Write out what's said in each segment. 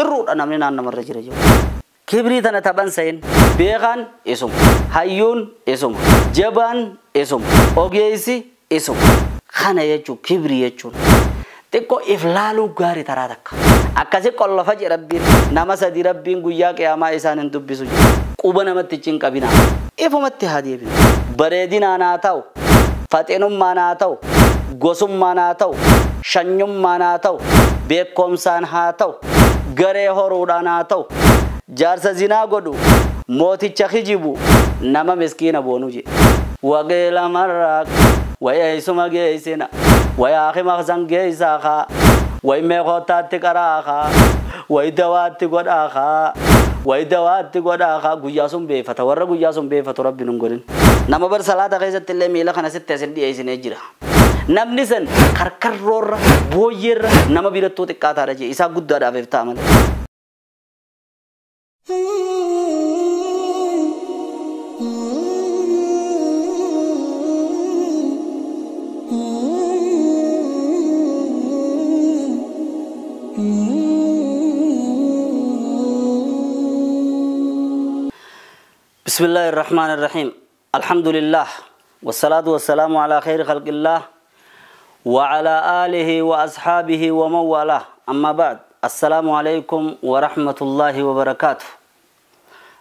Irruudha namni naannamarra jira jiru. Kibrii tana taphan sayin beekaan isuma, hayyuun isuma, jabaan isuma, ogeessi isuma. Kana jechuun kibrii jechuun xiqqoo if laaluu gaarii taraa takka. Akkasi qollofa jedhe Rabbiin nama sadi Rabbiin guyyaa qiyaamaa isaan hin dubbisu jedhe. Quba namatti hin qabina. Ifumatti haa deebinu. Bareedinaan haa ta'u, faxinummaan haa ta'u, gosummaan haa ta'u, shanyummaan haa ta'u, beekumsaan haa ta'u, garee horuudhaan haa ta'u, jaarsa zinaa godhu, mooticha kijibu, nama miskiina boonu jedhe. Waqiila marraaq, wayeessuma geessina, wayaaqi maqsan geessaa kaa, way meeqootaatti qaraa kaa, way dawaatti godhaa kaa, way dawaatti godhaa kaa. Guyyaa sun beeffata, warra guyyaa sun beeffatu Rabbi nun godhin. Nama bar salaata keessatti illee miila kana sitti asin dhiyeessinee jira. Namni san karkarroorra, booyyeerra nama birattuu xiqqaataadha jee isaa guddaadhaaf if ta'a malee. بسم الله الرحمن الرحيم. الحمد لله والصلاة والسلام على خير خلق الله وعلى آله وأصحابه ومن والاه. أما بعد، السلام عليكم ورحمة الله وبركاته.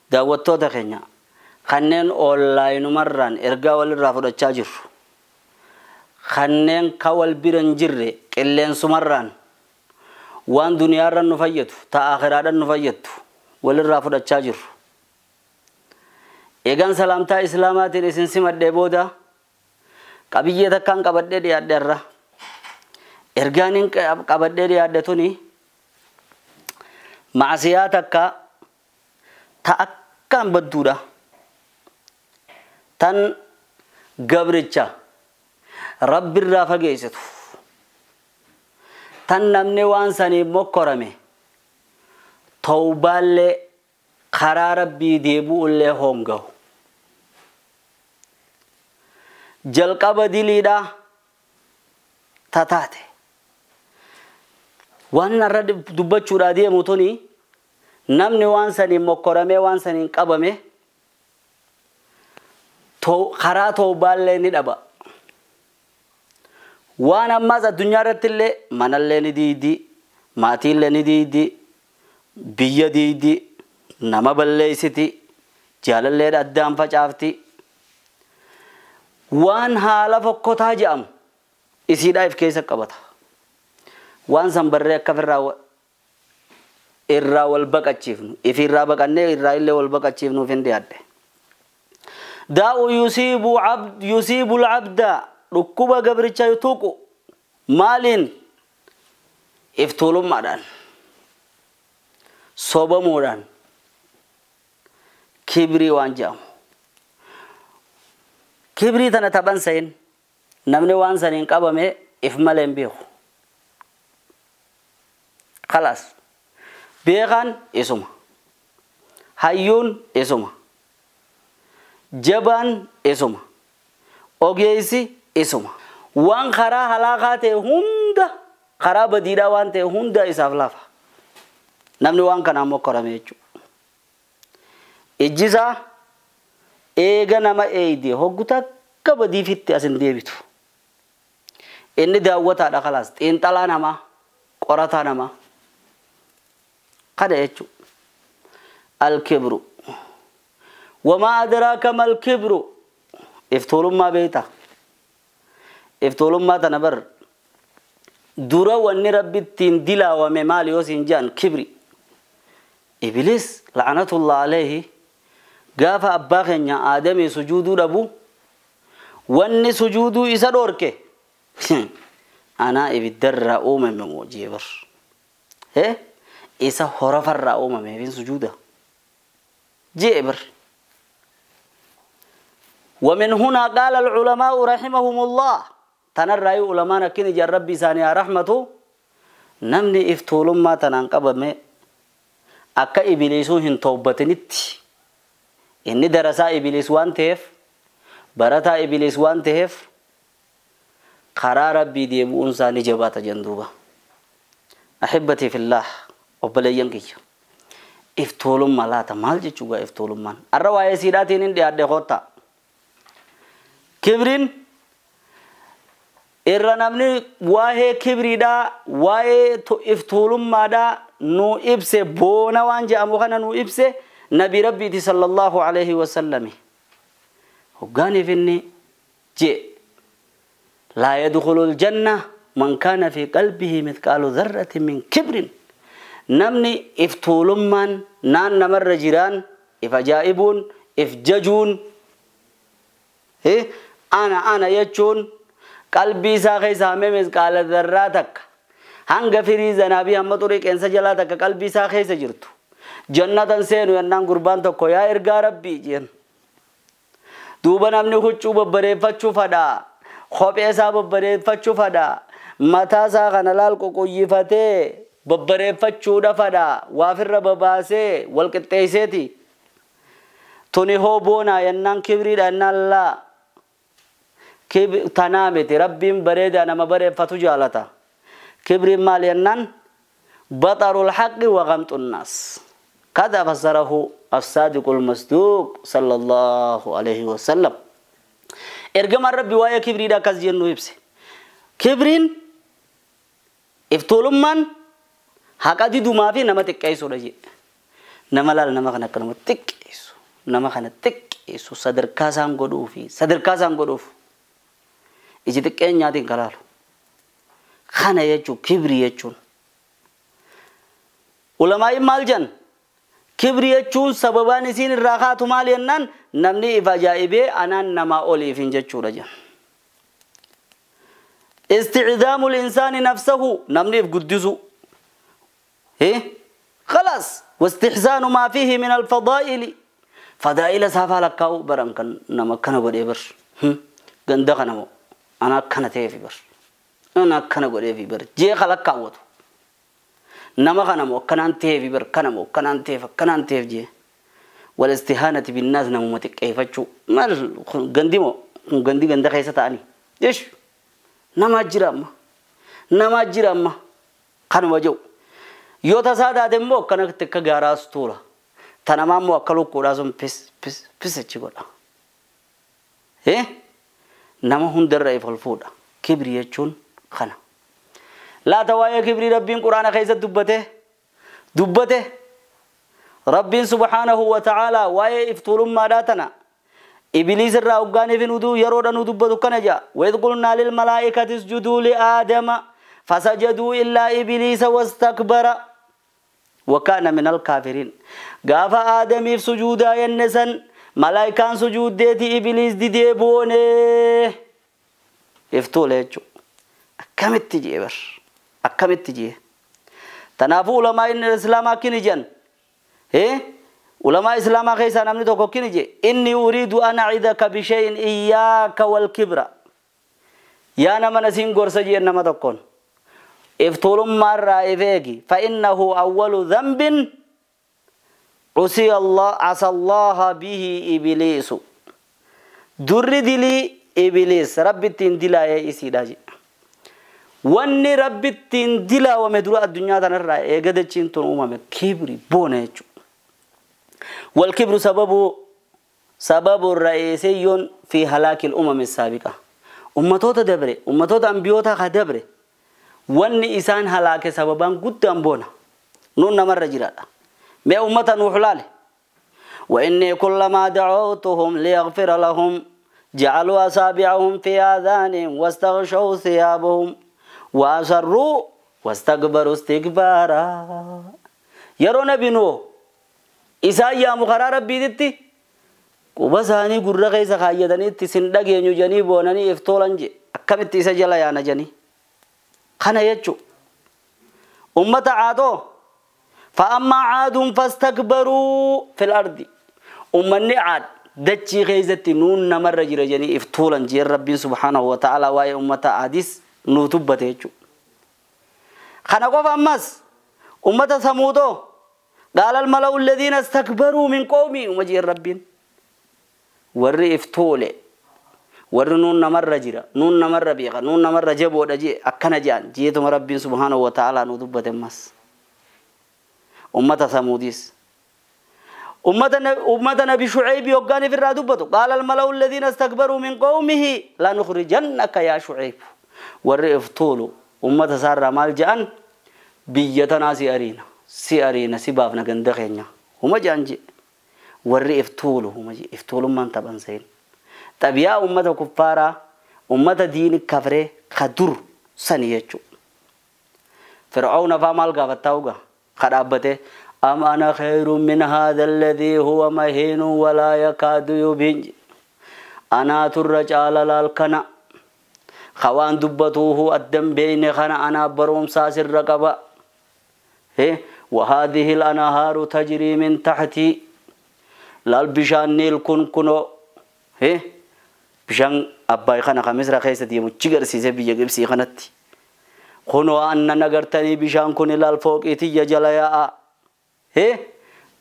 دعوتو تخينيا خنين أونلاين مران إرقا والرافض التاجر خنين كوال برنجر كلين سمران وان دنيا رن نفيت تآخرات نفيت والرافض التاجر. Eegaan salaamtaa islaamaatiin isin simadhee booda qabiyyee takkaan qabadhee dhiyaadheerra. Ergaan hin qabadhee dhiyaadhe tuni maasiyaa takka ta akkaan badduudha. Tan gabricha Rabbirraa fageessitu. Tan namni waan saniif mokkorame tawbaallee karaa Rabbii deebi'ullee hongahu. Jalqaba diliidha tataate. Waan irra dubbachuudhaa deemu tuni namni waan saniin mokkoramee waan saniin qabame karaa tawbaallee ni dhaba. Waan ammaas addunyaa irratti illee manallee ni diidi, maatiillee ni diidi, biyya diidi, nama balleessiti, jaalallee addaan facaafti. Waan haala fokkotaa jedhamu isiidhaa if keessa qabata. Waan san barree akka irraa wal baqachiifnu, if irraa baqannee irraa illee wal baqachiifnuuf hin dhiyaadhe. Daa'u yusiibu al-abda dhukkuba gabricha tuqu maaliin if tuulummaadhaan sobamuudhaan kibrii waan jedhamu. Kibrii tana taphan sayin namni waan saniin qabame if malee hin beeku. Khalaas beekaan isuma, hayyuun isuma, jabaan isuma, ogeessi isuma. Waan karaa halaakaa ta'e hunda, karaa badiidhaa waan ta'e hunda isaaf lafa. Namni waan kanaan mokkorame jechuudha. Ijjisaa eega nama eeyde hoggu takka badiifitti as hin deebitu. Inni daawwataadha khalaas, xiinxalaa namaa, qorataa namaa. Kana jechuudha. Al-kibru. Wamaa adraaka mal-kibru. Iftuulummaa beektaa? Iftuulummaa tana bar dura wanni Rabbi ittiin dilaawame maali yoo siin jedhan kibri. Ibilis la'anatullah alayhi gaafa abbaa keenya Aadamii sujuuduu dhabu wanni sujuuduu isa dhoorke anaa ibiddarraa uumame moo jee bar. Isa horofarraa uumame fin sujuuda jee bar. ومن هنا قال العلماء رحمهم الله تنرى علماء كن جر ربي ثاني رحمته نمني افتولم ما تنقبم اكا ابليسو هن توبتنت اني درسا ابليس وان تيف برتا ابليس وان تيف قرار ربي ديبون ثاني جبات جندوبا. احبتي في الله، Obboleeyyan kiyya. Iftuulummaa laata maal jechuudha iftuulummaan? Arra waa'ee siidhaatiin hin dhiyaadhe koottaa. Kibriin irra namni waa'ee kibriidhaa waa'ee iftuulummaadhaa nu ibse boona waan jedhamu kana nu ibse nabi rabbiiti sallallahu alaihi wasallami. Hoggaaniif inni jee laa yadkhulul janna man kaana fi qalbihi mithqaalu dharratin min kibrin. Namni iftuulummaan naan namarra jiraan if ajaa'ibuun if jajuun ana ana jechuun qalbii isaa keessa hammee mithqaala dharraa takka hanga firii zanaabii hamma xurii qeensa jalaa takka qalbii isaa keessa jirtu jannatan seenu yennaan gurbaan tokko yaa ergaa rabbii jeen. Duuba namni huccuu babbareeffachuu fadhaa kophee isaa babbareeffachuu fadhaa mataa isaa kana laal qoqqoyyifatee babbareeffachuudha fadhaa waafirra babaasee wal qixxeesseeti. Tuni hoo boonaa yennaan kibriidha yennaan laa tanaa miti rabbiin bareedaa nama bareeffatu jaalata. Kibriin maal yennaan baxarul haqqi wa ghamxun naas. Kada fassarahu as-saadiqul masduuq sallallahu alaihi wasallam. Ergamaan rabbi waa'ee kibriidha akkas jennu ibse. Kibriin iftuulummaan haqa didumaa fi nama xiqqeessuudha jedhe. Nama laal nama kana akka nama xiqqeessu nama kana xiqqeessu sadarkaa isaan godhuu fi sadarkaa isaan godhuuf iji xiqqeenyaatiin kalaalu. Kana jechuun kibrii jechuun. Ulamaa'iin maal jedhan? Kibrii jechuun sababaan isiin irraa kaatu maal jennaan namni if ajaa'ibee anaan namaa oliif hin jechuudha jedhan. Isticdaamul insaani nafsahu namni if guddisu. خلاص واستحسان ما فيه من الفضائل فضائل سافا لكاو بران كان نما كان غدي بر غندا كنمو انا كان تيفي بر انا كان غدي في بر جي خلكاوتو نما كنمو كنان تيفي بر كنمو كنان تيف كنان تيف جي والاستهانة بالناس نمو متكيفتشو مال غنديمو غندي غندا خيسة تاني ايش نما جرام نما جرام كانوا جو yoo tasaa taate immoo akkanatti akka gaaraas tuula. Tanamaa immoo akka lukkuudhaa sun pis pis pis achi godha. Nama hundarra if ol fuudha. Kibrii jechuun kana. Laata waa'ee kibrii rabbiin quraana keessatti dubbate dubbate rabbiin subhaanahu wa ta'aalaa waa'ee iftuulummaadhaa tana ibiliis irraa hoggaaniif hin uduu yeroodha nu dubbatu kana jedha. Wa idh qulnaa lil malaa'ikati isjuduu li aadama فسجدوا إلا إبليس واستكبر وكان من الكافرين. غاف آدم في سجودا ينسن ملائكان سجود ديتي إبليس دي ديبوني افتو ليجو أكم التجي بر أكم التجي تنافو علماء الإسلام كنجن علماء الإسلام خيسان أمني توكو كنجي إني أريد أن أعيدك بشيء إياك والكبر يا نما نسين غرسجي إنما تكون افتولم مرة إفيكي فإنه أول ذنب عصي الله عصى الله به إبليس در دلي إبليس رب التين دلا يا إسيداجي واني رب التين دلا ومدرو الدنيا تنرى إيقاد تشين تون أمم كبري بونيتشو والكبر سبب الرئيسي في هلاك الأمم السابقة أمتوتا دبري أمتوتا أنبيوتا خدبري wanni isaan halaake sababaan guddaan boona nuun namarra jiraadha mee ummata nuux laale wa inni kullamaa dacawtuhum liyaghfira lahum jacaluu asaabi'ahum fi aadaanihim wastaghshaw thiyaabahum wa asarruu wastakbaruu istikbaaraa. Yeroo nabi nuux isaan yaamu karaa rabbiititti quba isaanii gurra keessa kaayyataniitti sin dhageenyu janii boonanii iftoolan je akkamitti isa jala yaana janii kana jechu ummata caadoo fa ammaa caaduun fastakbaruu fil ardi ummanni caad dachii keessatti nuun namarra jira janii if tuulan jeen rabbiin subhaanahu wa ta'aalaa waa'ee ummata caadis nuu tubbate jechu. Kana qofa ammas ummata samuudoo qaala almala'u alladhiina istakbaruu min qawmii uma jeen rabbiin warri if tuule warri nuun namarra jira nuun namarra beeka nuun namarra jaboodha jee akkana jean jeetuma rabbiin subhaanahu wa ta'aalaa nuu dubbate ammas. Ummata Samuudis. Ummata Nabi Shucayb hoggaan ifirraa dubbatu qaala almala'u alladhiina istakbaruu min qawmihi lanukhrijannaka yaa Shucayb. Warri iftuulu ummata isaarraa maal je'an biyya tanaa si ariina si ariina si baafna ganda keenya huma je'an je warri iftuulu huma je iftuulummaan taphan seen xabiyaa ummata kuffaaraa ummata diini kafree ka dur sani jechuu. Fir'aawna faa maal gaafattaa ugaa ka dhaabbatee أم أنا خير من هذا الذي هو مهين ولا يكاد يبين أنا ترجال لالكنا خوان دبتوه الدم بين خنا أنا بروم ساس الرقبة وهذه الأنهار تجري من تحتي لالبشان نيل كن كنو بشان أباي خنا خمس رخيصة دي متشجر سيسي بيجيب سيخنتي خنو أن نجرتني بشان كن لالفوق إتي جلايا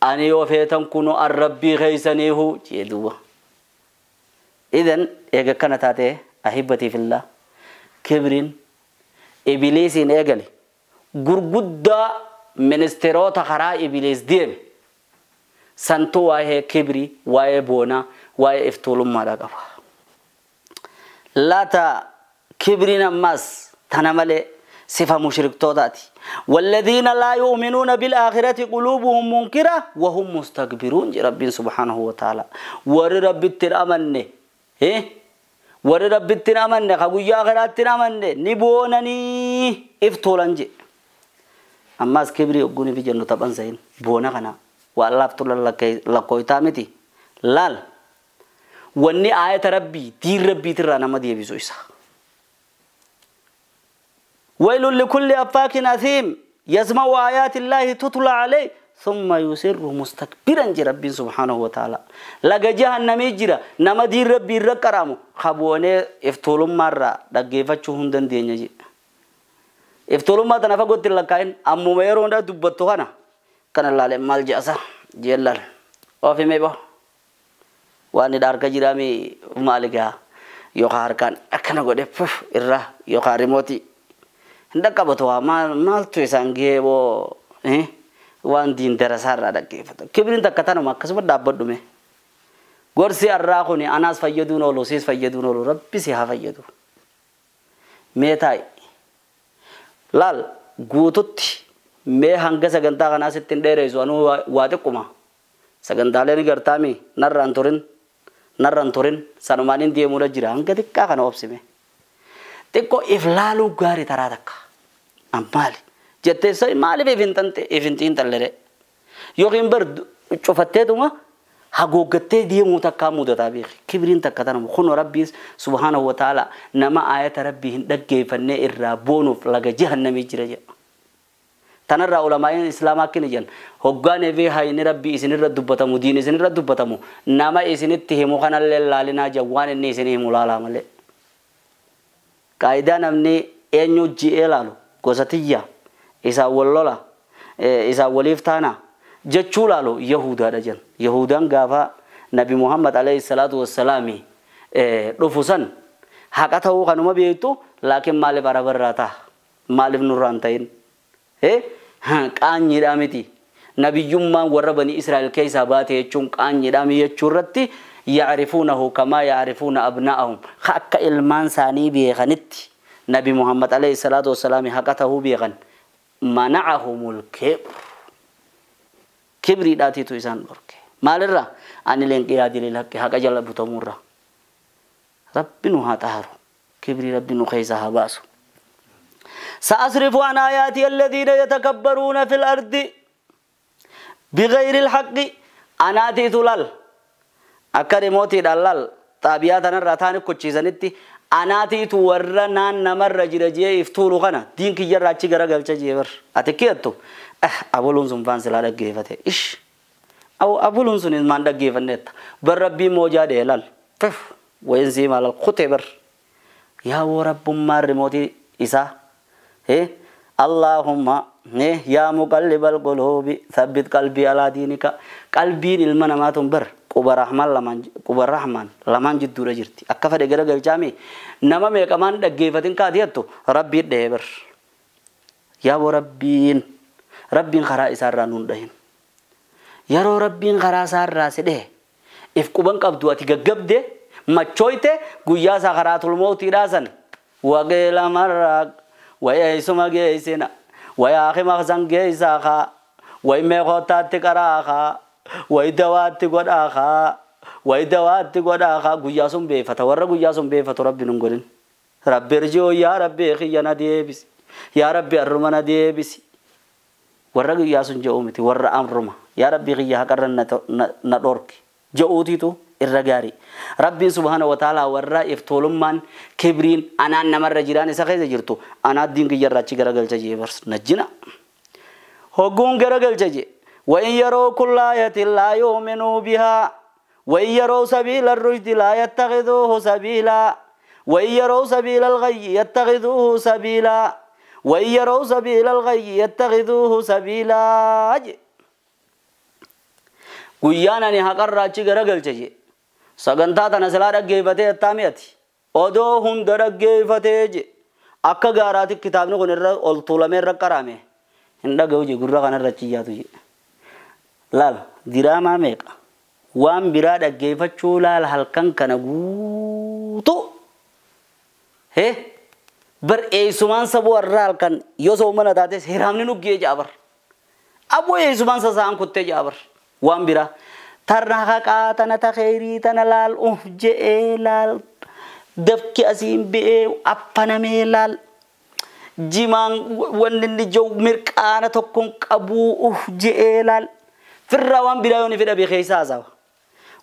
أني وفيتن كنو الربي خيسنيه جدوا. إذن إيجا كانت هذه أحبتي في الله كبرين إبليسين إيجالي غرغدا منستروتا خرا إبليس ديم سنتو وايه كبري وايه بونا وايه افتولم ما دقفا لا تا كبرين ماس تنملي صفة مشرك توتاتي والذين لا يؤمنون بالآخرة قلوبهم منكرة وهم مستكبرون رب سبحانه وتعالى. ور رب الترامن ور رب الترامن خغويا آخرات ترامن نبونني افتولنج أما كبري يقولون في جنة طبعا زين بونا خنا والله افتول لكويتامتي لال وني آية ربي دير ربي ترانا ما دي بيزويسا. ويل لكل أفاك أثيم يسمع آيات الله تتلى عليه ثم يصر مستكبرا ربي سبحانه وتعالى. لقى جهنم يجرى نما دير ربي ركرامو خبوني افتولم مرة دقيفتشو هندن دينيجي افتولم ما تنفق قلت لكاين أمو ميرون دا دبتو خنا كان الله لمال جاسا جلال وفي ميبو واني دارك جرامي مالكا يوخار كان أكنا قد فف إرّا يوخار ريموتي ndakabatu maaltu isaan geeboo waan diin darasaarraa dhaggeeffatu. Kibriin takka tanuma akkasuma dhaabbadhume. Gorsi arraa kuni anaas fayyaduun oolu siis fayyaduun oolu rabbi si haa fayyadu. Mee taa'i laal guututti mee hanga sagantaa kanaa sitti hin dheeressu anuu waa xiqquma. Sagantaaleen gartaami narraan turin sanumaan hin deemuudha jira hanga xiqqaa kana obsime. Xiqqoo if laaluu gaarii taraa takka. Ammaali jettee sai maaliif if hin xiinxallere yookiin bar cufatteetuma haguuggattee deemuu takkaa mudataa beeki kibriin takka tanuma kunoo rabbiis subhaanahu wa ta'ala nama aayata rabbii hin dhaggeeffannee irraa boonuuf laga jahannamii jira jedha. Tanarraa ulamaa'in islaamaa akkina jedhan hoggaanee fi hayni rabbii isinirra dubbatamu diin isinirra dubbatamu nama isinitti himu kanallee laalinaa jedhan waan inni isinii himu laalaa malee. Qaayidaa namni eenyu ji'ee laalu gosa tiyya isaan wal lola isaan waliif taana jechuu laalu Yahudaadha jedhan. Yahudaan gaafa Nabi Muhammad alayhi salaatu wassalaami dhufu san haqa ta'uu kanuma beektu laakiin maaliif arabarraa ta'a maaliif nurraa hin ta'in qaanyiidhaa miti nabiyyummaan warra bani Israa'el keessaa baate jechuun qaanyiidhaa miti jechuu irratti يعرفونه كما يعرفون أبناءهم حق إلمان ساني بيغنت نبي محمد عليه الصلاة والسلام حقته بيغن منعهم الكبر كبري داتي تو إسان برك مال الرا أن الانقياد للحق حق جل بتمورا ربي نها طهر كبري ربي نخيسها باسو. سأصرف عن آياتي الذين يتكبرون في الأرض بغير الحق أنا تيتولال akka remotiidhaan laal xaabiyaa tanarraa taani kochiisanitti anaatiitu warra naan namarra jira jee iftuulu kana diin kiyyarraa achi garagalcha jee bar ati kiyattu aboluun sun faan silaa dhaggeeffate ish aboluun sun maan dhaggeeffanneetta bar rabbiin moojaa dhee laal fif wayinsii maalal kutee bar yaa woo rabbummaan remootii isaa Allahumma yaa muqallibal quluubi thabbit qalbii alaa diinika qalbiin ilma namaa tun bar quba rahmaan lamaan jidduudha jirti akka fedhe garagalchaami nama meeqamaan dhaggeeffatin kaatiyattu rabbiin dhee bar yaa woo rabbiin Rabbiin karaa isaarraa nuun dhahin. Yeroo Rabbiin karaa isaarraa si dhahe if quban qabdu ati gaggabde machooyte guyyaa isaa karaa tulmootiidhaa san waqeela marraa way eessuma geessina way haakima san geessaa kaa way meeqootaatti qaraa kaa way dawaatti godhaa kaa way dawaatti godhaa kaa guyyaa sun beeffata warra guyyaa sun beeffatu Rabbi nun godhin. Rabbi irji'uu yaa Rabbi kiyya na deebisi yaa Rabbi arruma na deebisi warra guyyaa sun je'uu miti warra amruma yaa Rabbi kiyya haqarra na dhorki je'uutiitu irra gaarii. Rabbiin subhaana wa ta'ala warra iftoolummaan kibriin anaan namarra jiraan isa keessa jirtu anaa diin kiyya irraa achi garagalcha jee bars najjina. Hogguun garagalcha jee وإن يروا كل آية لا يؤمنوا بها وإن يروا سبيل الرشد لا يتخذوه سبيلا وإن يروا سبيل الغي يتخذوه سبيلا وإن يروا سبيل الغي يتخذوه سبيلا. Guyyaan ani haqarraa achi garagalche jee sagantaa tana silaa dhaggeeffatee attaami ati odoo hunda dhaggeeffatee je akka gaaraatti kitaabni kun irra ol tuulamee irra qarame hin dhaga'u je gurra kanarra achi yaatu je laal diraamaa meeqa waan biraa dhaggeeffachuu laal halkan kana guutuu hee bar eessumaan sabuu warra halkan yoo soomana taates hiraamni nuggee ja'a bar aboo eessumaan sasaan kuttee ja'a bar waan biraa tarna haqaa tana ta kheyrii tana laal je'ee laal dafki asiin bi'ee affanamee laal jimaan wanni inni jiru mirqaana tokkoon qabuu je'ee laal firraa waan biraa yoo ni fedha beekee isaa haasawa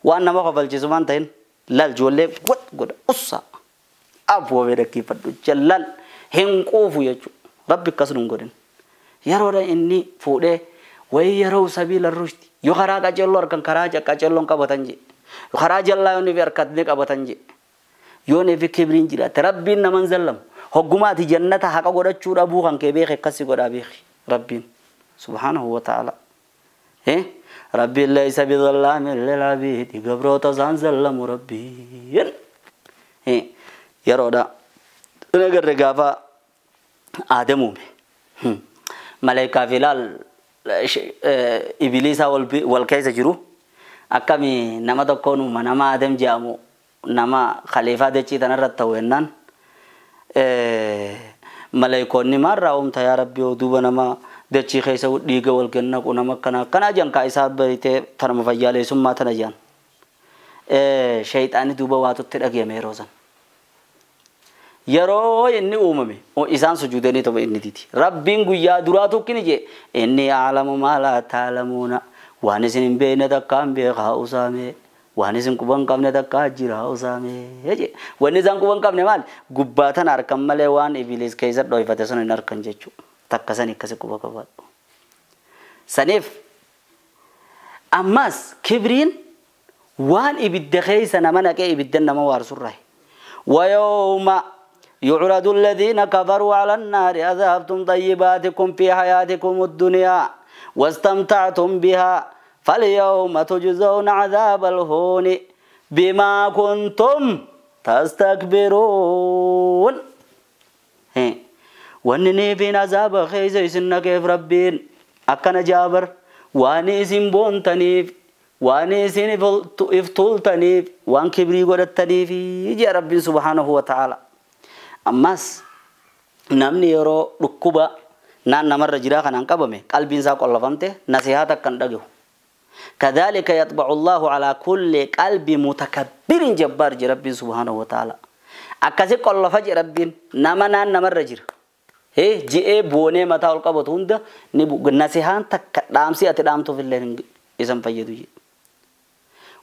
waan nama kofalchiisu waan ta'in laal ijoollee godh godha ussaa aboo dhaggeeffadhu laal hin quufu jechuudha Rabbi akkas nun godhin yeroodha inni fuudhee wayi yeroo sabiila rushdi yoo karaa qaceelloo harkan karaa qaceelloon qabatan je karaa jallaa yoo nifi harkatni qabatan je yoo nifi kibriin jiraate Rabbiin naman zallamu hoggumaati jannata haqa godhachuu dhabuu kan kee beeke akkasi godhaa beeki Rabbiin subhaanahu wa ta'ala. Rabbiin laysa bidhallaamin lil abiidi gabroota isaan zallamu Rabbiin. Yeroodha agarre gaafa Aadam uume malaayikaa fi laal ibiliisa wal keessa jiru akkami nama tokkoon uuma nama Aadam jedhamu nama khaliifaa dachii tanarratti ta'u jennaan malaayikoonni maarraa uumta yaa Rabbi duuba nama dachii keessa dhiiga wal kennaqu nama akkana akkanaa jedhan kaa isaa beeytee tanuma fayyaaleessummaa tana jedhan shayxaanni duuba waatutti dhagayame yeroo san. Yeroo inni uumame isaan sujuudanii ta'u inni didi Rabbiin guyyaa duraa tokkini jee inni a'lamu maa laa ta'lamuuna waan isin hin beekne takkaan beekaa usaame waan isin quban qabne takkaa jira usaame jee wanni isaan quban qabne maal gubbaa tana harkan malee waan ibiliis keessa dhoyfate sun hin harkan jechuudha takka sani akkasi quba qabaadhu. Saniif ammas kibriin waan ibidda keessa nama naqee ibidda nama waarsurraa ويوم يعرض الذين كفروا على النار أذهبتم طيباتكم في حياتكم الدنيا واستمتعتم بها فاليوم تجزون عذاب الهون بما كنتم تستكبرون. وانني في عذاب خيزي سنك ربين أكن جابر واني سن بونتنيف واني سن افتولتنيف وان كبري قدتنيف يا ربي سبحانه وتعالى. Ammas namni yeroo dhukkuba naan namarra jiraa kanaan qabame qalbiin isaa qollafamte nasihaa takkan dhagahu. Kadhalika yatba'u Allahu ala kulli qalbi mutakabbirin jabbaar je Rabbiin subhaanahu wa ta'ala. Akkasi qollafa je Rabbiin nama naan namarra jira. Je'ee boonee mataa ol qabatu hunda ni nasihaan takka dhaamsi ati dhaamtuuf illee isan fayyadu je.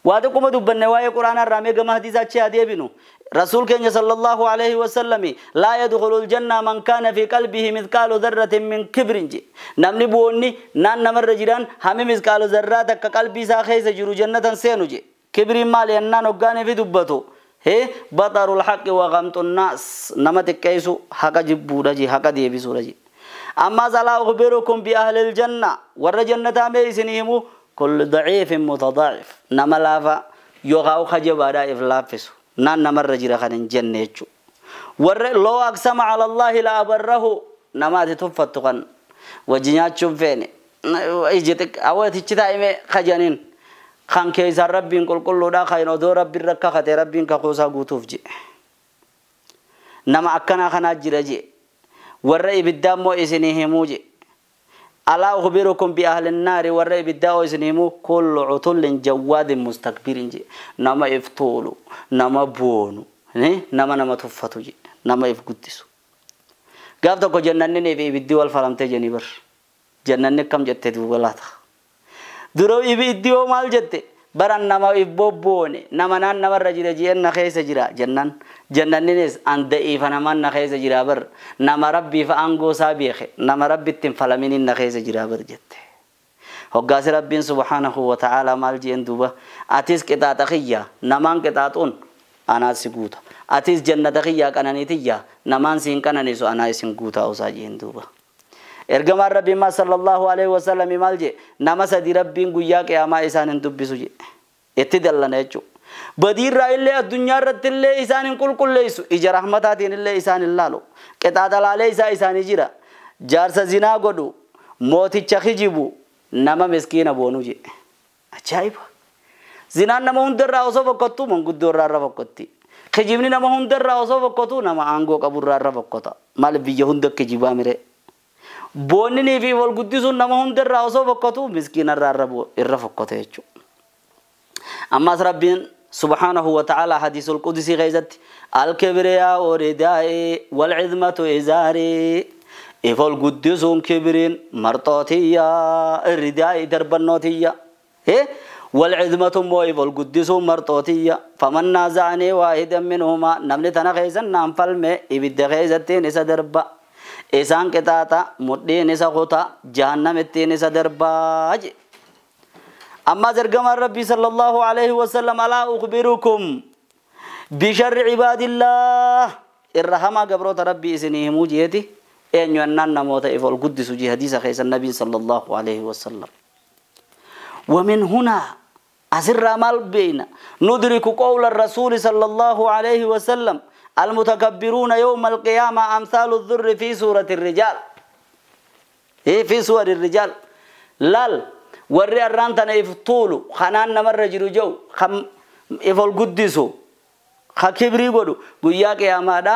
Waa xiqquma dubbanne waa'ee quraanaa irraa mee gama hadiisaa achi haa deebinu. رسول كان صلى الله عليه وسلم لا يدخل الجنة من كان في قلبه مثقال ذرة من كبر نمني بوني نان نمر جيران هم مثقال ذرة كقلبي ساخيس جرو جنة سينو جي كبر مال ينان وغاني في دبتو هي بطر الحق وغمت الناس نمت كيسو حق جبو رجي حق ديبسو رجي أما زلا أخبركم بأهل الجنة ور جنة ميسنهم كل ضعيف متضاعف نملافا يغاو خجبا إفلافسو نان نمر جرا خن جنة جو ور لو أقسم على الله لا أبره نما تتفتقن وجنات شوفين Iji awwatichi taa'ime kajaniin kan keessaan rabbiin qulqulluudha kan odoo rabbiin rakka kate rabbiin kakuusaa guutuuf je. Nama akkanaa kanaa jira je. Warra ibiddaa immoo isinii himuu je. Alaa ukhbirukum bi ahli nnaari warra ibiddaa oo isin himuu kullu cutullin jawwaadin mustakbirin je. Nama if tuulu, nama boonu, nama nama tuffatu je. Nama if guddisu. Gaaf tokko jannanni fi ibiddi wal falamtee jennii bar. Jannanni akkam jette duuba laata. Dura ibiddi hoo maal jette? Baran nama if bobboone nama naan namarra jira jeen na keessa jira jennan. Jannanninis an da'iifa namaan na keessa jira bar. Nama rabbiif aangoo isaa beeke nama rabbitti hin falaminiin na keessa jira bar jette. Hoggaasi rabbiin subhaanahu wa ta'ala maal jeen duuba atis qixaaxa kiyya namaan qixaaxuun anaa si guuta. Atis jannata kiyyaa qananiitiyya namaan siin qananiisu anaa isin guutaa usaa jeen duuba. Ergamaan rabbii maa sallallahu alaihi wasallam maal jee nama sadi rabbiin guyyaa qiyaamaa isaan hin dubbisu jee. Itti dallana jechuudha. Badiirraa illee addunyaa irratti illee isaan hin qulqulleessu. Ija rahmataatiin illee isaan hin laalu. Qixaaxa laalee isaa isaanii jira. Jaarsa zinaa godhu mooticha kijibu nama miskiina boonu jee. Ajaa'iba! Zinaan nama hundarraa osoo fokkottu manguddoo irraa irra fokkotti. Kijibni nama hundarraa osoo fokkotu nama aangoo qaburraa irra fokkota. Maal biyya hunda kijibaa miree? Boonninii fi wal guddisuun nama hundarraa osoo fokkotu miskiina irraa irra fokkota jechuudha. Ammas rabbiin subhaanahu wa ta'ala hadiisul qudusii keessatti al-kibriyaa ridaa'i wal cizmatu izaarii if ol guddisuun kibriin marxootiyya ridaa'i darbannootiyya. والعظمة مويف القدس مرطوتية فمن نازعني واحدا منهما نملي تنا خيزا نام فالمي إبد خيزتين إسا دربا إسان كتاتا مدين إسا خطا جهنم التين إسا دربا. أما زرقم الربي صلى الله عليه وسلم ألا أخبركم بشر عباد الله الرحمة قبروت ربي إسنيه موجيتي أن ينن موت إف القدس جي حديث خيز النبي صلى الله عليه وسلم. ومن هنا أسر مال بين ندرك قول الرسول صلى الله عليه وسلم المتكبرون يوم القيامة أمثال الذر في سورة الرجال. إيه في سور الرجال لال وري الرانتنا يفتولوا خنان نمر جو خم إفول قدسو خكبري قدو قياك يا مادا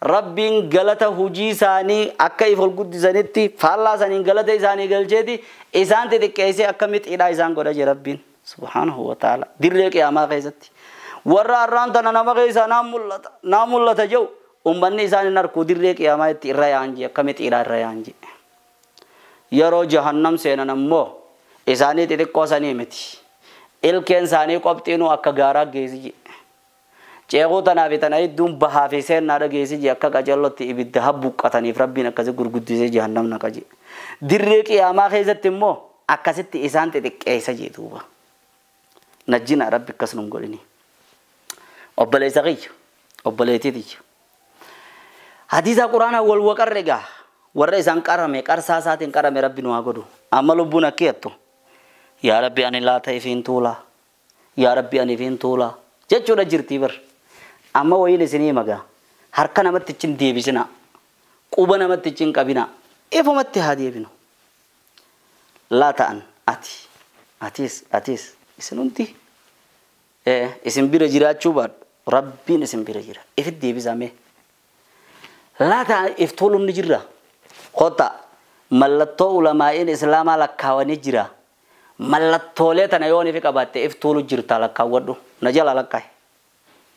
ربين غلطة هجي ساني أكا إفول قدسانيتي فالله ساني غلطة إساني غلجيتي إسان تتكيسي أكا مت إلا إسان قد ربين سبحانه وتعالى ديرلك يا ما غيزتي ورا الرانتنا نما غيزا نام الله تجو أمني إساني نركو ديرلك يا ما إتريانجي أكا مت إلا إريانجي yeroo jahannam seenan ammoo isaanii xixiqqoo sanii miti. Ilkeen isaanii qopxiinuu akka gaaraa geessi jedhe. Ceekuu tanaa fi tana hedduun bahaa fi seennaadha geessi jedhe akka qacellotti ibidda habbuqqataniif rabbiin akkasi gurguddisee jahannam naqa jedhe. Dirree qiyaamaa keessatti immoo akkasitti isaan xixiqqeessa jedhe duuba. Najjina rabbi akkas nun godhini. Obboleessa kiyya obboleettii tiyya. Hadiisa quraanaa wal waqarre gaa. Warra isaan qarame qarsaa isaatiin qarame rabbi nu haa godhu. Amma lubbuun akki jettu yaa rabbi ani laata ifiin tuulaa yaa rabbi ani ifiin tuulaa jechuudha jirtii bar. Amma wayiin isinii magaa harka namatti hin deebisina quba namatti hin qabina ifumatti haa deebinu. Laata an ati atis atis isin hundi isin bira jiraachuu baadhu rabbiin isin bira jira ifitti deebisame. Laata if tuuluun ni jirra. Kota mallattoo ulamaa'in islaamaa lakkaawanii jira. Mallattoolee tana yoo ni fi qabaatte if tuulu jirta lakkaawwadhu. Na jala lakkaa'e.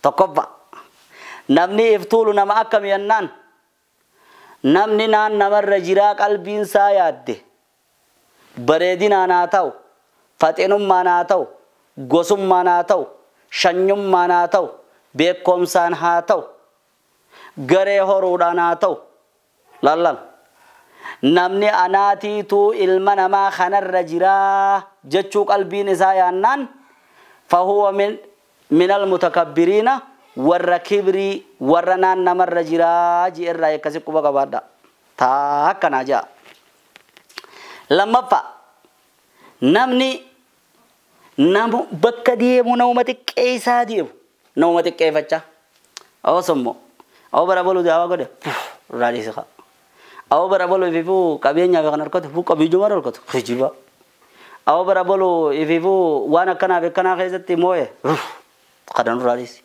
Tokkoffaa namni if tuulu nama akkami jennaan namni naan namarra jiraa qalbiin isaa yaadde bareedinaan haa ta'u faxinummaan haa ta'u gosummaan haa ta'u shanyummaan haa ta'u beekumsaan haa ta'u garee horuudhaan haa ta'u lallal. Namni anaatiitu ilma namaa kanarra jiraa jechuu qalbiin isaa yaannaan fahuwa minal mutakabbiriina warra kibrii warra naan namarra jiraa ji'erraa akkasi quba qabaadha. Taa akkanaa ja'a. Lammaffaa namni nama bakka deemu nama xiqqeessaa deemu nama xiqqeeffachaa. Awwaas immoo awwa bara baluu daawaa godhe irraa dhiisika. Awwa bara boloo ififuu qabeenyaaf kan harkatu fuu qabiyyuma harkatu kijiba. Awwa bara boloo ififuu waan akkanaaf akkanaa keessatti moo'e kadan duraanis.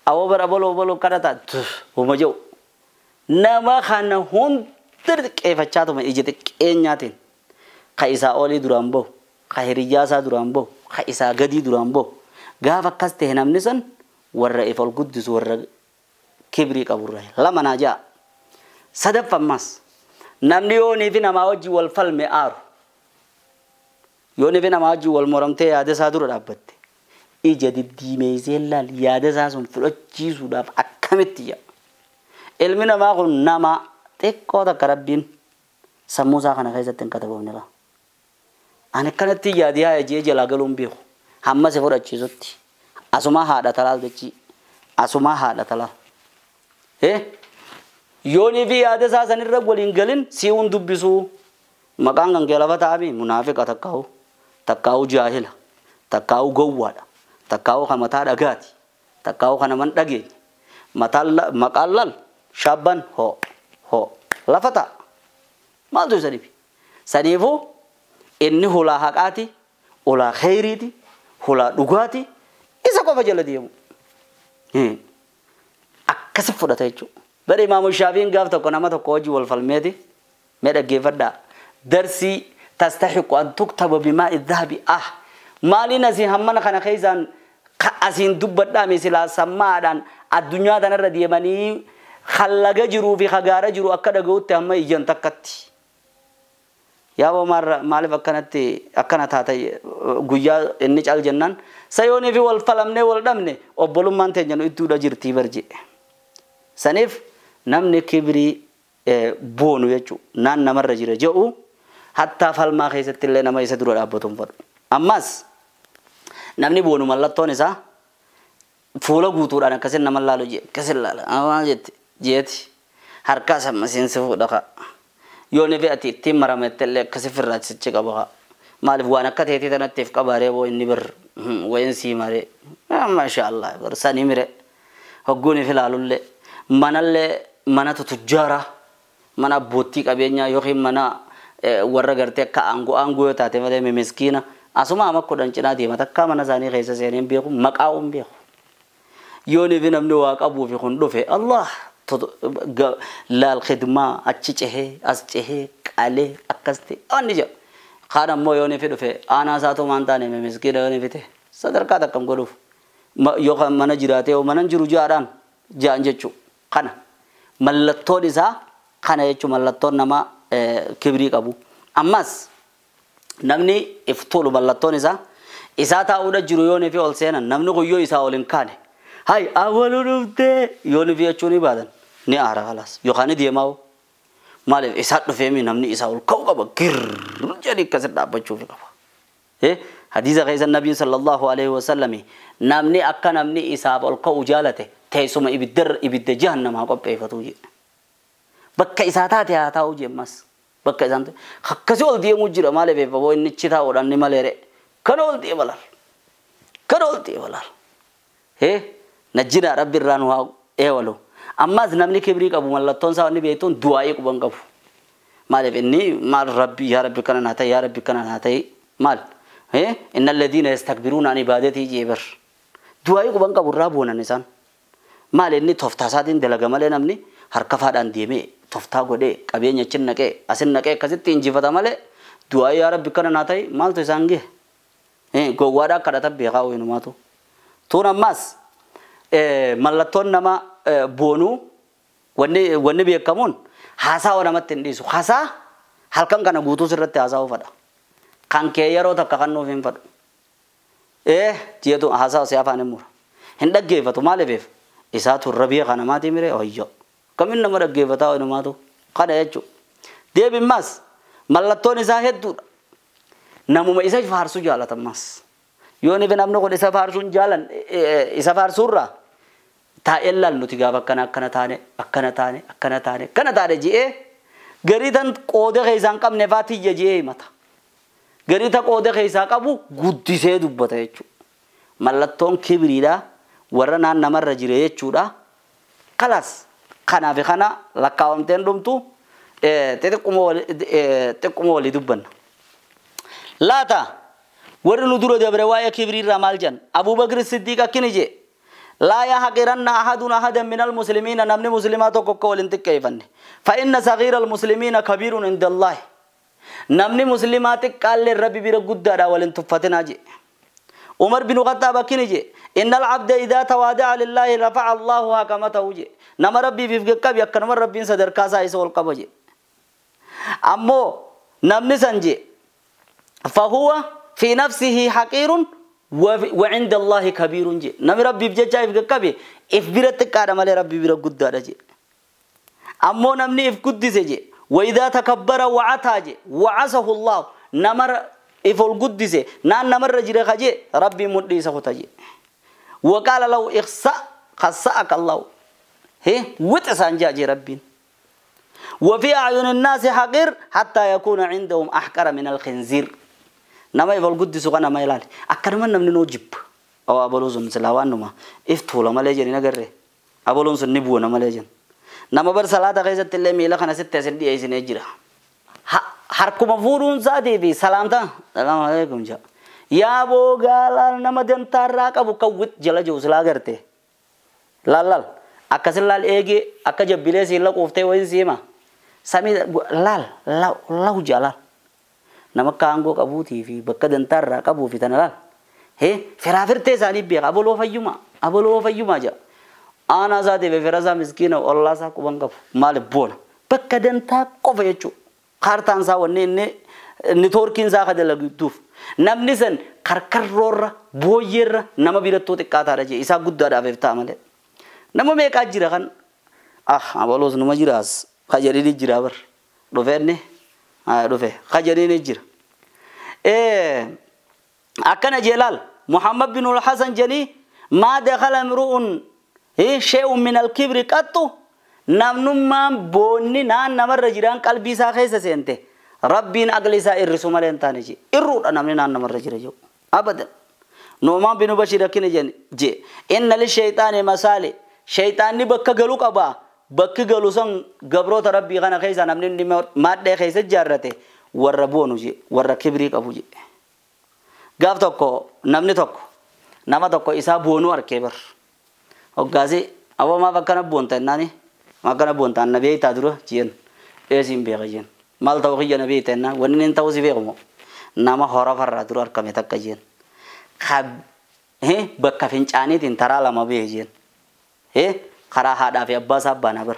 Awwa bara boloo boloo kadhata huma jiru. Nama kana hunda xiqqeeffachaatuma ija xiqqeenyaatiin ka isaa olii duraan bahu, ka hiriyyaa isaa duraan bahu, ka isaa gadii duraan bahu. Gaafa akkas ta'e namni sun warra if ol guddisu warra kibrii qaburra lama naa ja'a. Sadaffammas namni yoonii fi namaa wajjin wal falme aaru yoonii fi namaa wajjin wal moramtee yaada isaa dura dhaabbatte ija diddiimeessee laal yaada isaa sun fudhachiisuudhaaf akkamitti jedha. Ilmi namaa kun nama xiqqoo takka rabbiin sammuu isaa kana keessatti hin katabamne laa. Ani akkanatti yaadii haa ejjee jalaa galuun beeku hamma si fudhachiisutti asumaa haadha talaal jechii asumaa haadha talaal. Yoonii fi yaada isaa sanirra waliin galin si'uun dubbisuu maqaan kan kee lafa taa'ame munaafiqa takkaa'u takkaa'u jaahila takkaa'u gowwaadha takkaa'u kan mataa dhagaati takkaa'u kan naman dhageenye maqaan lal shaabban hoo hoo lafa taa'a maaltu isa dhibi saniifuu inni hulaa haqaati hulaa kheyriiti hulaa dhugaati isa qofa jala deemu akkasi fudhata jechuudha. Bari Imaamu Shaafiin gaaf tokko nama tokko wajjin wal falmeeti mee dhaggeeffadhaa darsii tastaxiqu an tuktaba bimaa'i dhahabi ah maaliin asiin hammana kana keessaan asiin dubbadhaa misilaa sammaadhaan addunyaa tanarra deemanii hallaga jiruu fi hagaara jiru akka dhaga'utti hamma iyyan takkatti. Yaa maaliif akkanatti akkana taata guyyaa inni cal jennaan sayoonii fi wal falamnee wal dhabne obbolummaan teenya nu ittuudha jirtii barje. Saniif namni kibrii boonu jechuudha naan namarra jira jedhu hattaa falmaa keessatti illee nama isa dura dhaabbatu hin fedhu. Ammas namni boonu mallattoon isaa fuula guutuudhaan akkasin nama laalu jee akkasin laala maal jette jeeti harkaa sammasiinsi fuudha ka'a. Yoo ni fe'ati ittiin maramette illee akkasi firraachisichi qaba ka'a. Maaliif waan akka teetii tanattiif qabaaree boo inni bir wayin sii maree maasha Allah bar sanii mire hogguun if ilaalullee manallee mana tujjaaraa mana abbootii qabeenyaa yookiin mana warra gartee akka aangoo aangoo yoo taate malee miskiina asuma ama kudhan cinaa deema takkaa mana isaanii keessa seenee hin beeku maqaa hin beeku. Yoo ni fi namni waa qabuu fi kun dhufe Allah laal khidmaa achi cehee as cehee qalee akkas ta'e waan jedhu. Kaan ammoo yoo ni fi dhufe aanaa isaatu maan taane miskiina yoo ni fite sadarkaa takkam godhuuf yookaan mana jiraatee yoo mana jiru jaadhaan jaan jechuudha. Kana mallattoon isaa kana jechuun mallattoon nama kibrii qabu. Ammas namni if tolu mallattoon isaa isaa taa'uudha jiru yoo ni fi ol seenan namni kun yoo isaa ol hin kaane hay awwalu dhuftee yoo ni fi jechuun ni baadan ni aara khalaas yookaan ni deemaa maaliif isaa dhufeemi namni isaa ol ka'u qaba girr jedhee akkasi dhaabbachuuf qaba. Hadiisa keessa nabiin sallallahu alaihi wasallam namni akka namni isaaf ol ka'u jaalate teessuma ibidda jahannamaa qopheeffatu jedhe. Bakka isaa taate haa taa'u jemmas. Bakka isaan akkasii ol deemuu jira maaliif eebbaboo inni ichi taa'uudhaan ni maleere. Kana ol deema laal. Kana ol deema laal. Najjinaa rabbi irraa nu haa eewalu. Ammas namni kibrii qabu mallattoon isaa inni beektuun du'aa'ii quban qabu. Maaliif inni maal rabbi yaa rabbi kana naa ta'e yaa rabbi kana naa ta'e maal? Inna alladhiina yastakbiruuna an ibaadatii jeebar. Du'aa'ii quban qabu irraa boonan isaan. Maal inni tooftaa isaatiin dalaga malee namni harka faadhaan deemee tooftaa godhee qabeenya achi naqee asin naqee akkasitti injifata malee du'aa yaa rabbi kana naa ta'e maaltu isaan gahe? Gowwaadhaa kadhata beekaa wayinumaatu. Tuun ammas mallattoon nama boonuu wanni beekamuun haasaa namatti hin dhiisu. Haasaa halkan kana guutuu sirratti haasaa fadha. Kan kee yeroo takka kan nuuf hin fadhu. Jeetu haasaa si afaan hin mura. Hin dhaggeeffatu maaliif? Isaatu irra beekaa namaatii miree hoyyoo. Kamin nama dhaggeeffataa wayinumaatu kana jechuudha. Deebimmas mallattoon isaa hedduudha. Namuma isa faarsuu jaalatammas. Yoo ni namni kun isa faarsuun jaalan isa faarsuurraa taa'ee laal nuti gaafa akkana akkana taane akkana taane akkana taane akkana taane je'ee garii tan qooda keessaa hin qabne faa tiyya je'ee himata. Garii tan qooda keessaa qabu guddisee dubbata jechuudha. Mallattoon kibriidha warra naan namarra jire jechuudha. Kalaas kanaaf kana lakkaawamteen dhumtu Xiqquma walii dubbanna. Laata warri nu dura dabre waa'ee kibrii irraa maal jedhan? Abubakr Siddiiq akkini jee: laa yahqiranna ahadun ahadan min almuslimiina, namni muslimaa tokko akka waliin xiqqeeffanne. Fa inna sagiira almuslimiina kabiirun inda Allaahi, namni muslimaa xiqqaallee Rabbi bira guddaadha, waliin tuffatinaa jee. Umar bin Khattaab akkini jee: inna alcabda idaa tawaada'a lillaahi rafa'a Allahu hakamatahu jee. Nama Rabbiif if qaqqabi akkanuma Rabbiin sadarkaa isaa isa ol qaba jee. Ammoo namni san jee fahuwa fi nafsihi haqiirun wa cinda Allaahi kabiirun jee. Namni Rabbiif jecha if qaqqabe if bira xiqqaadha malee Rabbi bira guddaadha jee. Ammoo namni if guddise jee, wa idaa takabbara wacataa jee wacasahu Allahu, nama if ol guddise naan namarra jira kaje Rabbiin mudhii isa kuta jee. Waqaala lahu ikhsa khassa'aka Allahu, he wix isaan jaa jee Rabbiin. وفي أعين الناس حقير حتى يكون عندهم أحقر من الخنزير. نما يفول قدس وأنا ما يلالي أكرم من نوجب أو أبلوزن سلاوان نما إفتولا ما ليجن نجري أبلوزن نبوة نما ليجن نما بر صلاة غيزة اللي ميلا خنا ستة سندي أي سنة جرا harkuma fuudhuun isaatii fi salaamtaa salaamu alaikum jaa yaa boogaa nama dantaarraa qabu kan wit jala jiru silaa garte laal laal akkasin laal eegee akka jabbilee siin laquuftee wayin siima samii laal law jaa laal nama akka aangoo qabuutii fi bakka dantaarraa qabuu fi tana laal hee firaafirtee isaanii beeka aboloo fayyuma aboloo fayyuma jaa aanaa isaatii fi fira isaa miskiina ollaa isaa quban qabu maaliif boona bakka dantaa qofa jechuudha. Kaartaan isaa wanni inni niitoorkiin isaa akka dalagduuf namni san karkarroorra booyyeerra nama birattuu xiqqaataadha jee isaa guddaadhaaf ta'a malee. Nama meeqaa jira kan ah abaloos numa jiraas kajedhini jira bar dhufeenni dhufe kajedhini jira. Akkana jeelaal Muhammad bin Hasan jedhii maa dakhala imru'un shay'un min al-kibri qattu, namnummaan boonni naan namarra jiraan qalbii isaa keessa seente Rabbiin aqli isaa irrisu malee hin taane jee irruudha namni naan namarra jira jedhu abadan. Nu'maan bin Bashiir akkina jee: inna lishayxaani masaali, shayxaanni bakka galu qaba, bakki galu san gabroota Rabbii kana keessa namni inni maadhee keessa ijaarrate warra boonu jee, warra kibrii qabu jee. Gaaf tokko namni tokko nama tokko isaa boonuu arkee bar hoggaasi aboo maaf akkana boonta jennaani akkana boonta anna beektaa dura jeen eesiin beeka jeen maal ta'uu kiyya na beekta jennaan wanni inni ta'uu si beekumo nama horofarraa dura argame takka jeen bakka fincaaniitiin taraa lama beeke jeen karaa haadhaa fi abbaa isaa baana bar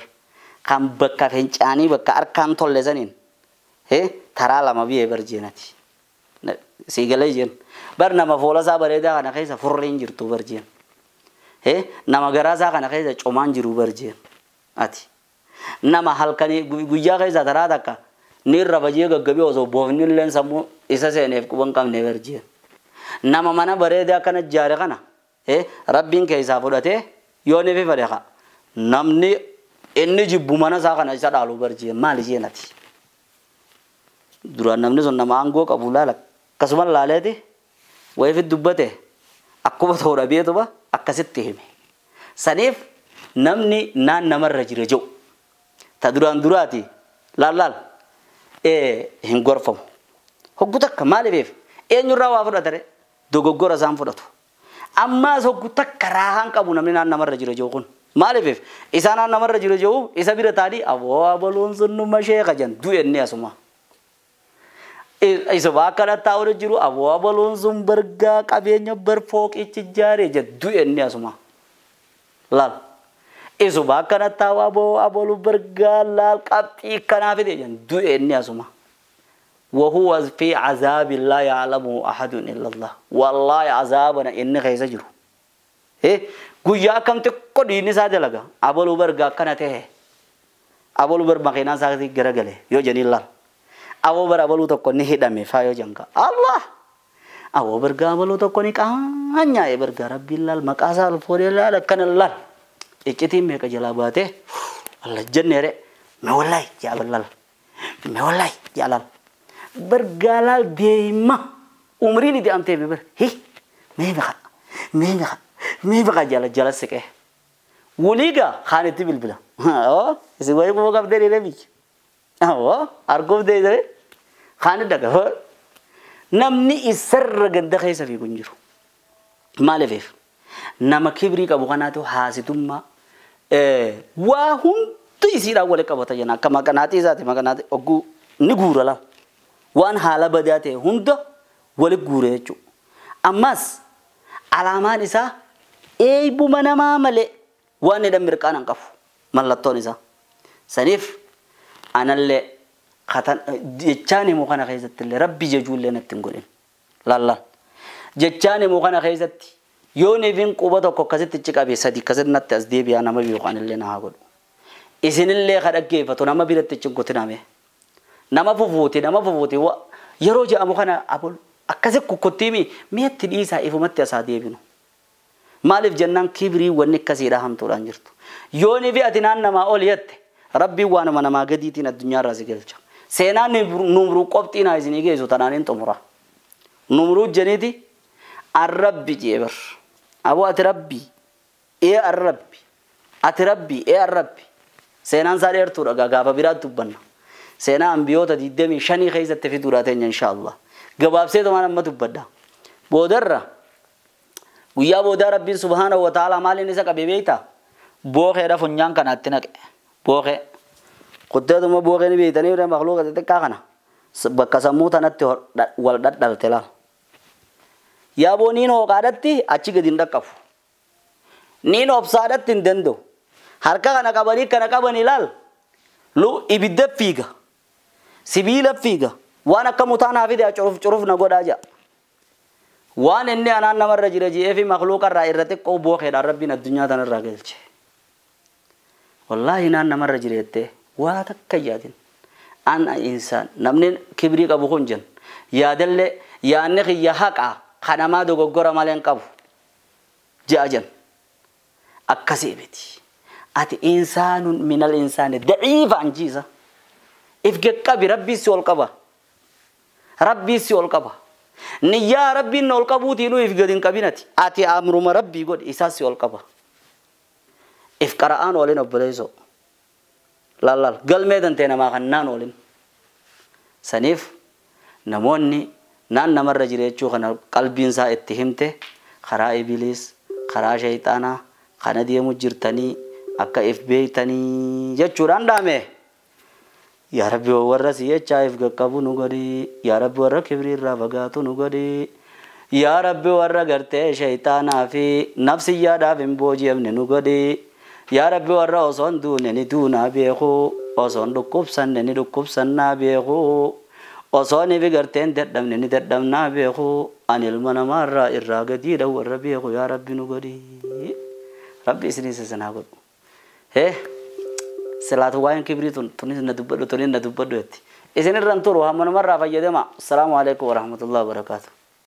kan bakka fincaanii bakka harkaan tolle saniin taraa lama biyee bar jeenati sii galee jeen bar nama fuula isaa bareedaa kana keessa furriin jirtu bar jeen nama garaa isaa kana keessa comaan jiru bar jeen ati nama halkanii guyyaa keessa taraa takka ni irra bajee gaggabee osoo boofni illeen sammuu isa seeneef quban qabne bar jeen nama mana bareedaa kana ijaare kana Rabbiin keessaa fudhatee yoo ni fedhe haa namni inni jibbu mana isaa kana isa dhaalu bar jeen maali jeen ati duraan namni sun nama aangoo qabu laala akkasuma laaleeti wayii dubbate akkuma ta'u dhabeetuma akkasitti hime saniif namni naan namarra jira jedhu ta duraan duraati laal laal hin gorfamu hoggu takka maaliif eenyurraa waa fudhatare dogoggora isaan fudhatu ammaas hoggu takka raahaan qabu namni naan namarra jira jedhu kun maaliif isaan naan namarra jira jedhu isa bira taadhi aboo abaloon sun numa sheeka jan du'e inni asuma isa akkana taa'u jiru aboo abaloon sun bargaa qabeenya bar fooqichi ijaare du'e inni asuma laal isuma akkana taa'u aboo aboluu bargaa laal qabxii kanaa fide du'e inni asuma. وهو في عذاب لا يعلمه أحد إلا الله والله عذابنا إني خيس جرو إيه قويا كم تقول إني سادة لغا أبولو برغا كانت أبولو بر مكينا سادة غرغله يو جني الله أبو بر أبولو تقول نهي دمي فايو جنگا الله أبو برغا أبولو تقول نكانيا برغا ربي الله مكاسا الفوري لا كان الله إكتي ميكا جلاباته الله جنة ما والله يا الله ما والله يا الله برجالال ديما عمري دي أنت ببر هي ما بقى جال جلسك إيه وليجا خانتي بالبلا أه إذا وين بقى بدري لبيك Awwa arguuf deeyitanii kaani dhaga. Namni isarra ganda keessa fiigu hin jiru. Maaliif? Nama kibrii qabu kanaatu haasitummaa waa hundi isiidhaan walitti qabata jenna. Akka maqanaatii isaati maqanaatii ogguu ni guura laa. Waan haala badaa ta'e hunda walitti guure jechuudha. Ammas alaamaan isaa eeybuma namaa malee waan hidhan mirqaan hin qabu mallattoon isaa. Saniif anallee jechaan himu kana keessatti illee rabbi jejuullee natti hin godhin. Lallaal. Jechaan himu kana keessatti yoo niifin quba tokko akkasitti ichi qabe sadi akkasitti natti as deebi'aa nama beeku anillee na haa godhu. Isinillee ka dhaggeeffatu nama biratti ichi hin kutiname. Nama fufuuti nama fufuuti yeroo jedhamu kana abol akkasi kukkuttiimi mi'atti dhiisaa ifumatti asaa deebinu. Maaliif jennaan kibrii wanni akkasiidha hamtuudhaan jirtu. Yoo niifi ati naan namaa ol jette rabbiin waanuma namaa gadiitiin addunyaarraa si galcha. Seenaan numruu qobxii naa isinii geessu tanaan hin xumura. Numruu jeniiti arrabbi jee bar. Aboo ati rabbi ee arrabbi ati rabbi ee arrabbi. Seenaan isaa dheertuudha gaafa biraatti dubbanna. Seenaa ambiyoota 25 keessatti fiduudha teenya inshaallah. Gabaabsee tumaan amma dubbadha. Boodarra guyyaa boodaa rabbiin subhaanahu wa ta'ala maaliin isa qabe beektaa? Bookeedha funyaan kanaatti naqe. Bookee. Kutteetuma bookee ni beektanii makluuqa xixiqqaa kana bakka sammuu tanatti wal dhadhalte laal. Yaaboo niin hooqaadhatti achi gadi hin dhaqqabu. Niin obsaadhatti hin danda'u. Harka kana qabanii kana qabanii laal. Lu ibidda fiiga. Sibiila fiiga. Waan akka mutaan haa fide curuf curuf na godhaa jedha. Waan inni anaan namarra jira je'ee fi makluuqa irraa irra xiqqoo bookeedhaan rabbiin addunyaa tanarraa galche. Wallaahi naan namarra jira jettee waa takka yaadin. An insaan namni kibrii qabu kun jenna. Yaadallee yaadni kiyya haqaa kanamaa dogoggora malee hin qabu. Je'a jenna. Akkasii miti. Ati insaanun minal insaani daciifa anjiisa. If qaqqabi rabbii si ol qaba. Rabbii si ol qaba. Niyyaa rabbiin ol qabuutiinuu if gadi hin qabinati. Ati amruma rabbii godhi isaa si ol qaba. If qara'aan oolin obboleessoo. Lallaal galmee dantee namaa kan naan oolin. Saniif namoonni naan namarra jira jechuu kana qalbiin isaa itti himte karaa ibiliis karaa shayxaanaa kana deemu jirtanii akka if beektanii jechuudhaan dhaame. Yaa Rabbi warra si jechaa if qaqqabu nu godhi. Yaa Rabbi warra kibrii irraa fagaatu nu godhi. Yaa Rabbi warra gartee shayxaanaa fi nafsiyyaadhaaf hin booji'amne nu godhi. Yaa Rabbi warra osoo hin duune ni duunaa beeku. Osoo hin dhukkubsanne ni dhukkubsannaa beeku. Osoo ni gartee hin dadhabne ni dadhabnaa beeku. Ani ilma namaarraa irraa gadiidha warra beeku yaa Rabbi nu godhi. Rabbi isinis isin haa godhu. Hee silaatu waa'een kibrii tun tunis na dubbadhu tunis na dubbadhu jetti. Isin irra hin turu hamma namarraa fayyadama. Assalaamu alaikum warahmatullahi wabarakaatuh.